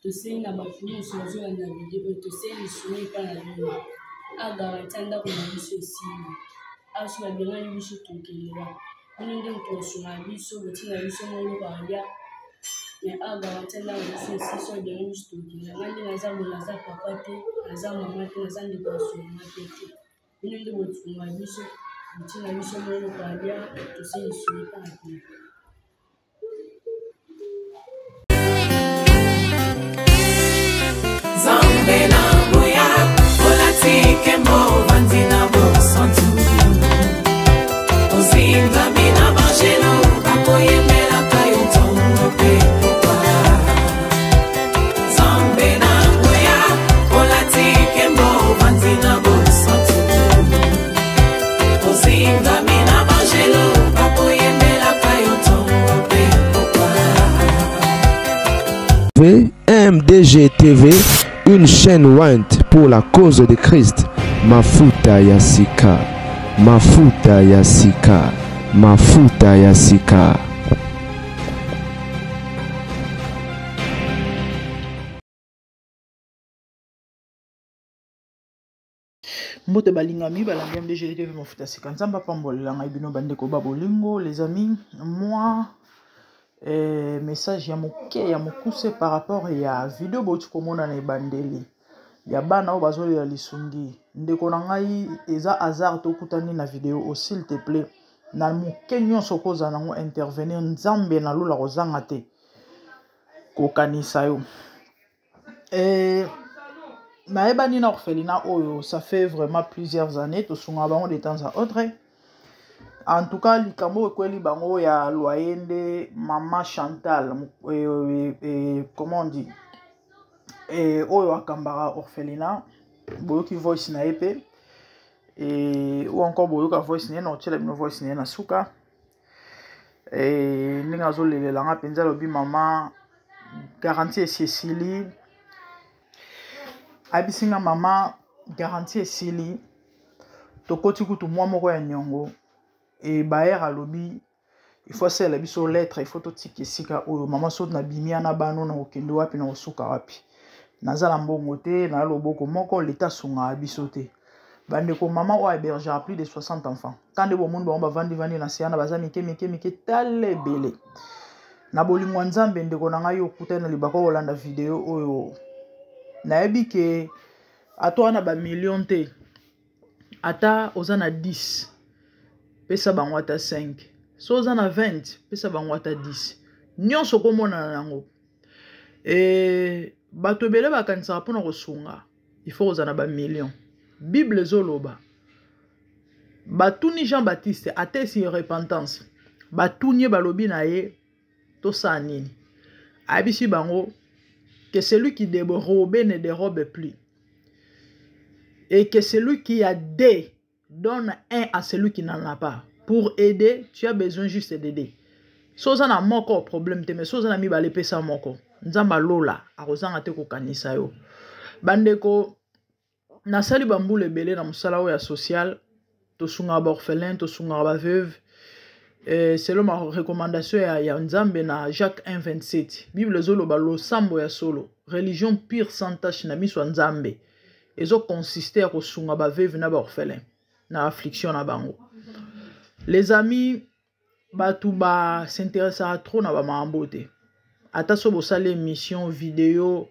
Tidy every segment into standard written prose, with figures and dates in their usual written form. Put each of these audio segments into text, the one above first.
Tosengi na bato nyonso bazolanda video oyo, tosengi lisungi epai na bino. A garantie ya ndako na biso esili. Awa soki babengani biso tokende wapi? Bino nde moto bosungaka biso, botinda biso mwa eloko ya kolia. Mais awa garantie ya ndako na biso esili, soki babengani biso tokende. Ngai nde naza boye, naza papa te, naza mama te, naza ndeko ya kosunga ngai pe te. Bino nde bosunga biso, botinda biso mwa eloko ya kolia, tosengi lisungi epai na bino. Nzambe na nguya olati nkembo ovandi na bosantu ozingami na banjelu bakoyembelaka yo ntongo mpe pokwa Nzambe na nguya olati nkembo ovandi na bosantu ozingami na banjelu bakoyembelaka yo ntongo mpe pokwa MDG TV, une chaîne ointe pour la cause de Christ. Mafuta ya sika, mafuta ya sika, mafuta ya sika. Mbote balingami balandi MDG TV mafuta sika nzambe apambolela ngai bino bandeko ba bolingo les amis moi eh, message ya moke ya mokuse par rapport ya video bouti komona na ebandeli ya bana oyo bazolela lisungi ndeko na ngai eza hasard tokutani na video oyo s'il te plaît na moke nyonso okozala nango intervenir nzambe na lola kozanga te kokanisa yo Eh, nayebani na orphelinat oyo ça fait vraiment plusieurs années tosungaka bango de temps à autre en tout cas likambo oyo ekweli bango ya loyer nde mama chantal eh, eh, eh, comment on dit eh, oyo akambaka orphelinat boyoki voice na ye mpe eh, ou encore boyoka voice na ye na otyela bino voice na ye na suka eh, ndenge azolelela nga mpenza alobi mama garantie esi esili ayebisi nga mama garantie esili tokoti kutu mwa moko ya niongo e bayer alobi il faut asalela biso lettre il faut totika esika oyo mama soki nabimi na bano na kokende wapi na kosuka wapi naza na mbongo te na loboko moko leta asungaka biso te bandeko mama oyo ahébergera plus de 60 enfants ka nde bomoni bango bavandi vandi na se wana baza mike mike mike tala ebele na bolingo ya nzambe ndeko na ngai okutani na libaka kolanda video oyo nayebi ke ata wana bamillion te ata oza na 10 pesa bango ata 5 so oza na 20 pesa bango ata 10 nyonso okomonana yango e, bato ebele bakanisaka mpona kosunga il faut kozala na bamillion bible ezoloba batuni jean baptiste ata esi repentance batuni ye balobi na ye tosala nini ayebisi bango que celui qui dérobe ne dérobe plus et que celui qui a des donne un à celui qui n'en a pas pour aider tu as besoin juste d'aider so oza na moko problème te mais so oza na mibale pesa moko nzambe alola akozanga te kokanisa yo bandeko nasali bambula ebele na mosala oyo ya social tosungaka baorphelin tosungaka baveuve eh, selon ma recommandation ya, ya nzambe na jacques 1 27 bible ezoloba losambo ya solo religion pure sans tache na miso ya nzambe ezo consiste ya kosunga ba veuve na ba orphelin na affliction na bango les amis bato ba s'intéressaka trop na bamakambo te ata so bosali émission video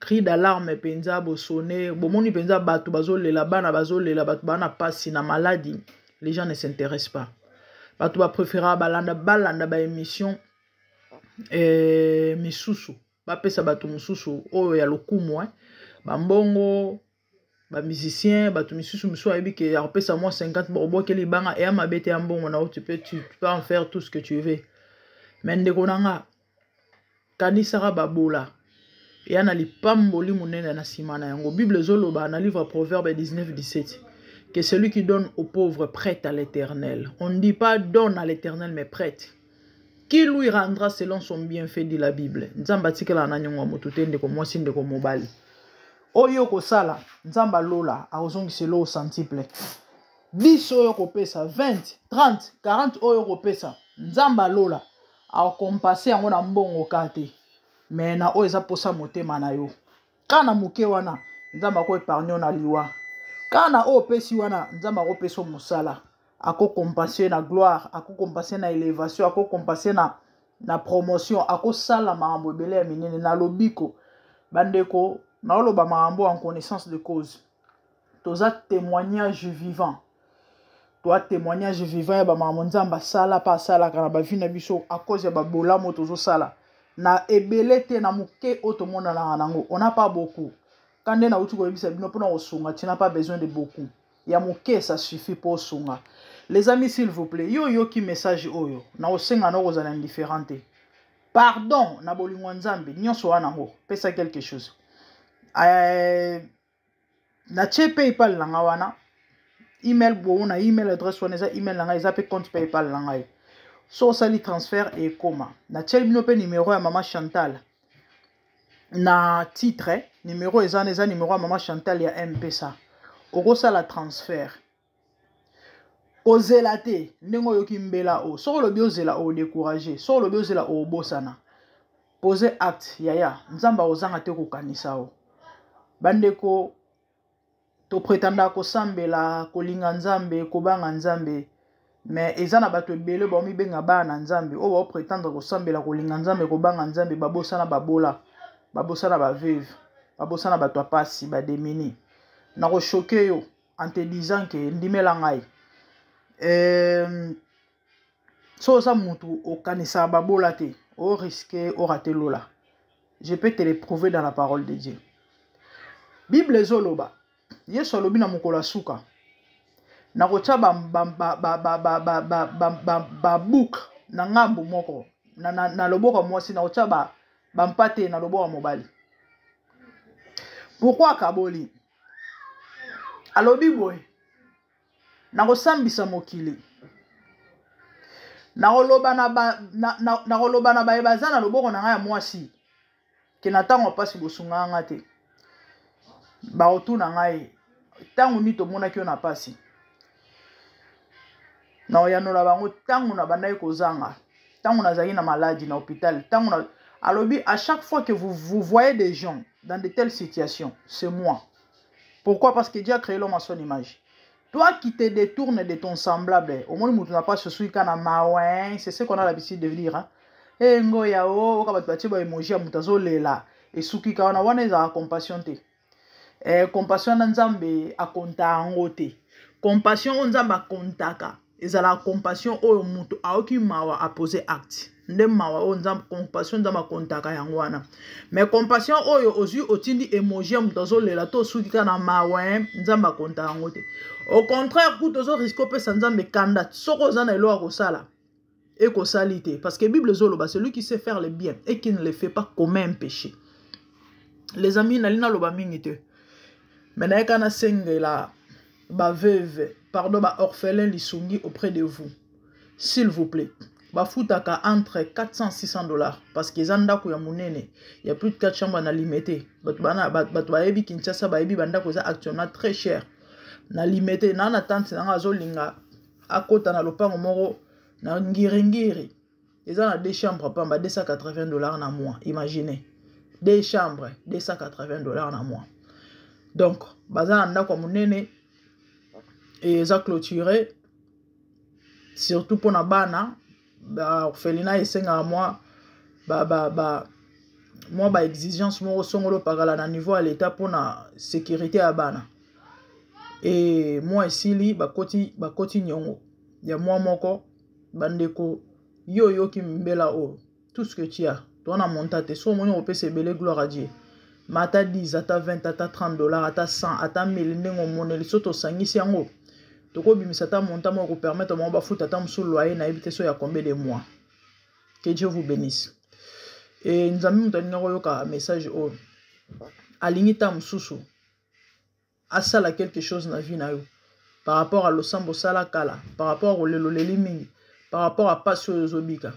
cri d'alarme mpenza bosone bomoni mpenza bato bazolela bana bazolela bato baa na mpasi na maladi les gens ne s'intéressent pas bato bapréféraka balanda balanda baémission eh, misusu bapesa bato mosusu oyo ya lokumu eh. bambongo bamusicien bato misusu mosusu ayebi ke akopesa mwa 50 bakobwakeli libanga eya mabe te ya mbongo na yo tu peux, tu, tu peux en faire tout ce que tu veux mais ndeko na nga kanisaka babola eya na lipamboli monene na nsima na yango bible ezoloba na livre proverbe 19 17 que celui qui donne aux pauvres prête à l'éternel on ne dit pas donne à l'éternel mais prête Qui lui rendra selon son bienfait dit la Bible. Nzambe atikala na nyongo ya moto te ndeko mwasi ndeko mobali. Oyo kosala Nzambe alola akozongisa elo centuple. 10 oyo kopesa 20 30 40 oyo kopesa Nzambe alola akompase yango na mbongo ka te. Mais na oyo eza posa motema na yo, kaka na moke wana Nzambe akoépargne na liwa. Kaka na oyo opesi wana, Nzambe akopesa mosala, akocompense na gloire, akocompense na élévation, akocompense na promotion, akosala makambo ebele ya minene na lobiko. Bandeko, naoloba makambo en connaissance de cause. Toza témoignage vivant, toa témoignage vivant ya bamakambo Nzambe asala mpe asalaka na bavie na biso à cause ya babolamu tozosala na ebele te, na moke oyo tomonanaka nango. On n'a pas beaucoup. Ka nde nauti koyebisa bino, mpona kosunga, tu n'as pas besoin de beaucoup. Ya moke, ça suffit mpo osunga. Les amis, s'il vous plaît, yo oyoki message oyo, na kosenga na kozala indifférent te. Pardon, na bolingo ya Nzambe nyonso wana yango, pesa quelque chose. Natie PayPal na nga wana, email bomona email adresse wana eza email na ngai, eza mpe compte PayPal na ngai. So osali transfert, ekoma. Natieli bino mpe numero ya mama Chantal na titre. Numero eza wana, eza numero ya mama Chantal ya M-Pesa. Okosala transfert, kozela te. Ndenge oyoki mbela oyo, soki olobi ozela, odécourage. Soki olobi ozela, obosana. Pose acte, yaya. Nzambe akozanga te kokanisa o. Bandeko, toprétendaka kosambela, kolinga Nzambe, kobanga Nzambe, mais eza na bato ebele baomibenga bana na Nzambe, oyo baoprétendre kosambela, kolinga Nzambe, kobanga Nzambe, babosana babola, babosana baveuve, babosana bato ya pasi, badémunis. Nakochoquer yo en te disant que ndimela ngai, so oza mutu okanisaka babola te, orisque orater lola. Je peux te le prouver dans la parole de Dieu. Bible ezoloba, Yesu alobi, na mokolo ya suka nakotia babouc na ngambu moko, na loboko ya mwasi, nakotia bampate na loboko ya mobali. Pourquoi akaboli? Alobi boye: nakosambisa mokili, nakoloba na baye baza na loboko na ngai ya mwasi ke na ntango mpasi bosunga nga te. Bakotuna ngai: ntango nini tomonaki yo na mpasi? Na oyanola bango: ntango na bandaki kozanga, ntango nazalaki na maladie na hôpital, ntango na... Alobi: à chaque fois que vous, vous voyez des gens dans de telles situations, c'est moi. Pourquoi? Parce que Dieu a créé l'homme à son image. Toi qui te détournes de ton semblable, omoni mutu na pasi, osui kaka na mawa. C'est ce qu'on a l'habitude de dire, hein? E ngoya o oka bato batie baémoji ya moto azolela, esuki kaka wana. Wana ezalaka compassion te. Compassion na Nzambe akonta yango te. Compassion oyo Nzambe akontaka ezalaka compassion oyo moto aoki mawa, apose acte. Nde mawa oyo Nzambe, compassion Nzambe akontaka yango wana. Mais compassion oyo ozwi, otindi emoji ya moto azolela to osuki kaka na mawa, Nzambe akontaka yango te. Au contraire, kutu ozorisquer opesa Nzambe kanda soki oza na eloko ya kosala, ekosali te, parce que Bible ezoloba: celui qui sait faire le bien et qui ne le fait pas commet un péché. Les amis, nali naloba mingi te, mais nayeka nasengela baveuve, pardon, baorphelin lisungi auprès de vous, s'il vous plaît. Bafutaka entre 400 600 $ parce que eza ndako ya monene, ya plus de 4 chambres na Limete. Bato bayebi Kinshasa bayebi bandako eza actuellement très cher na Limete. Na tante nanga azolinga akota na lopango moko na Ngiringiri, eza na deux chambres pamba, 280 $ na mois. Imaginez, deux chambres, 280 $ na mois. Donc baza na ndako ya monene, eza clôturé, surtout mpona bana baorphelinat. Esengaka mwa baexigence moko songolo pakala na niveau ya leta mpona sécurité ya bana. E mwa esili, bakoti niongo ya mwa moko. Bandeko, yo oyoki mbela oyo, tout ce que tu as, towana monta te. So omoni kopesa ebele, gloire à Dieu, ma ata 10, ata 20, ata 30 $, ata 100, ata 1000, ndenge omoneli. So tosangisi yango, tokobimisa ata montant moko kopermettre bango bafuta ata mosusu loyer, nayebi te so ya combien de mois. Que Dieu vous bénisse. E Nzambe, moto alingi koyoka message oyo, alingi ta mosusu asala quelque chose na vie na yo par rapport à losambo osala kala, par rapport à kolelo oleli mingi, par rapport à pasi oyo ozobika.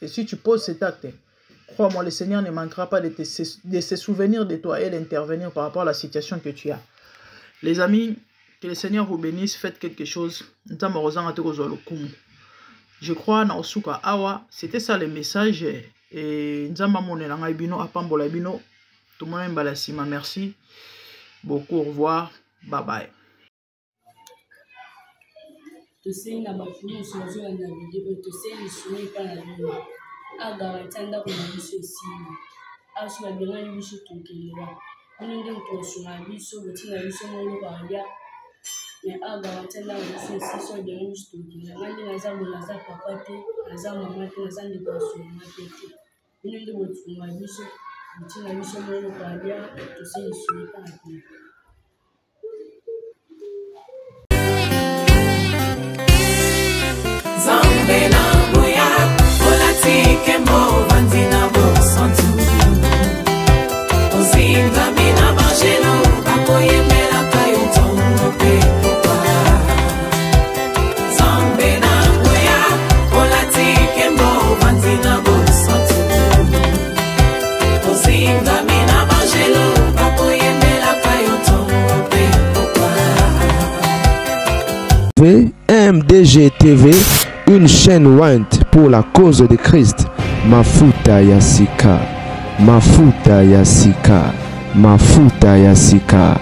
Et si tu poses cet acte, crois-moi, le Seigneur ne manquera pas de se souvenir de toi et d'intervenir par rapport à la situation que tu as. Les amis, que le Seigneur vous bénisse. Faites quelque chose. Nzambe akozanga te kozwa lokumu. Je crois na osuka awa. C'était ça le message. E Nzambe amonela ngai bino, apambola bino. Tomonani mbala nsima. Merci beaucoup, au revoir, bye bye. Tosengi na bato nyonso bazolanda video oyo, tosengi lisungi epai na bino. Agaranti ya ndako na biso esili awa, so babengani biso tokende wapi? Bino nde moto kosungaka biso, botinda biso mwa eloko ya kolia, mais awa garanti ya ndako na biso esili, so babengani biso tokende. Ngai nde naza boye, naza papa te, naza mama te, naza ndeko ya kosunga ngai pe te. Bino nde bosunga biso, botinda biso mwa eloko ya kolia, tosengi lisungi epai na bino. Nzambe na nguya, olati nkembo, ovandi na bosantu, ozingami na banjelu bakoyembelaka yo ntongo mpe pokwa. Nzambe na nguya, olati nkembo, ovandi na bosantu, ozingami na banjelu bakoyembelaka yo ntongo mpe pokwa. MDG TV, une chaîne ointe pour la cause de Christ. Mafuta ya sika, mafuta ya sika, mafuta ya sika.